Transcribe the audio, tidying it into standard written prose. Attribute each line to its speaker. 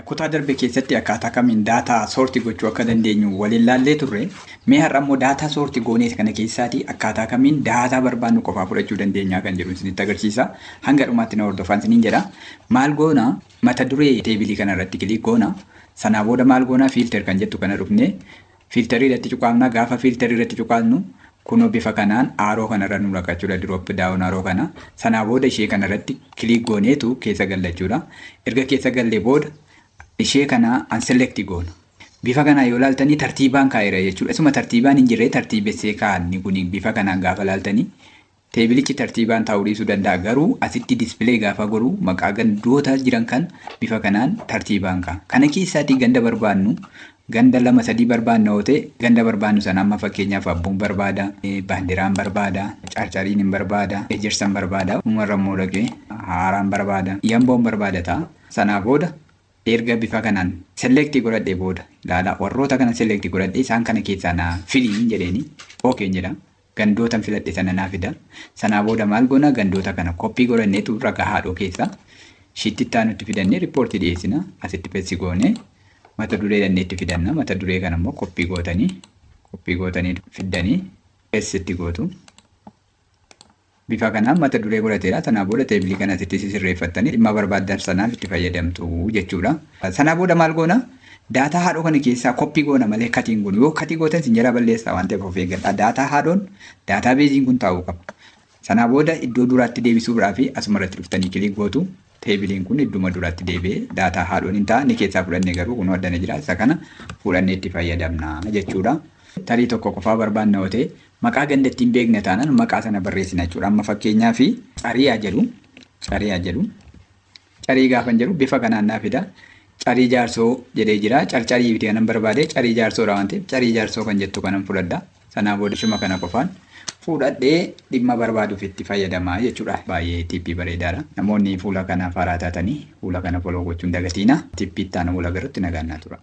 Speaker 1: Kutaa darbe keessatti akkaataa kamiin daataa sort gochuu akka dandeenyu waliin laallee turre. Mee har'a immoo daataa sort goonee kana keessaatii akkaataa kamiin daataa barbaannu qofaa fudhachuu dandeenya kan jedhu isinitti agarsiisa. Hanga dhumaatti na hordofaa isiniin jedha. Maal goona? Mata duree teebilii kana irratti click goona. Sanaa booda maal goona? Filter kan jettu kana dhufne filterii irratti cuqaafna. Gaafa filterii irratti cuqaafnu kunoo bifa kanaan arrow kanarra nu dhaqa jechuudha. Drop down arrow kana. Sanaa booda ishee kanarratti click gooneetu keessa galla jechuudha. Erga keessa gallee booda ishee kana unselect goona. Bifa kanaan yoo laaltanii tartiibaan kaa'eera jechuudha. Isuma tartiibaan hin jirre tartiibessee kaa'anni kun bifa kanaan gaafa laaltanii teebilichi tartiibaan taa'uu dhiisuu danda'a. Garuu asitti display gaafa godhu maqaa gandoota jiran kan bifa kanaan tartiibaan kaa'a. Kana keessaatii ganda barbaannu, ganda lama sadii barbaanna yoo ta'e, ganda barbaannu sana amma fakkeenyaaf Abbuun barbaada, Baandiraan barbaada, Carcariin hin barbaada, Ejersan barbaada, umarra immoo dhaqee Haaraan barbaada, Yamboon barbaada ta'a. Sanaa booda erga bifa kanaan select godhadhee booda, ilaala, warroota kana select godhadhee isaan kana keessaa naa filiin jedheeni okayn jedha. Gandootan filadhe sana naa fida. Sanaa booda maal goona? Gandoota kana copy godhanneetu ragaa haadhoo keessa sheetii itti aanutti fidannee riippoortii dhiyeessina. Asitti paste goonee mata duree dhannee itti fidanna. Mata duree kana immoo copy gootanii fiddanii paste gootu. Bifa kanaan mata duree godhateera. Sanaa booda teebilii kana asitti sirreeffattanii dhimma barbaaddan sanaaf itti fayyadamtu jechuudha. Sanaa booda maal goona? Daataa haadhoo kana keessaa copy goona malee cutiin goonu. Yoo cut gootan isin jala balleessaa waan ta'eef of eeggadha. Daataa haadhoon daataa baseiin kun taa'uu qaba. Sanaa booda iddoo duraatti deebisuudhaaf asuma irratti dhuftanii click gootu. Teebiliin kun idduma duraatti deebi'ee daataa haadhoon hin ta'a. Inni keessaa fudhannee garuu kunoo addana jira. Isa kana fudhannee itti fayyadamna jechuudha. Tarii tokko qofaa barbaanna yoo ta'e, maqaa ganda ittiin beekna taanaan maqaa sana barreessina jechuudha. Amma fakkeenyaaf Cariyaa jedhu, Cariyaa jedhu, Carii gaafan jedhu bifa kanaan naa fida. Carii Jaarsoo jedhee jira. Carcarii biti kanan barbaade Carii Jaarsoodha waan ta'eef Carii Jaarsoo kan jettu kanan fudhadha. Sanaa booda ishuma kana qofaan fuudhadhee dhimma barbaaduuf itti fayyadamaa jechuudha. Baay'ee tipii bareedaadha. Namoonni fuula kanaaf haaraa taatanii fuula kana follow gochuun dagatiina. Tipii itti aanu fuula garuutti nagaan naa tura.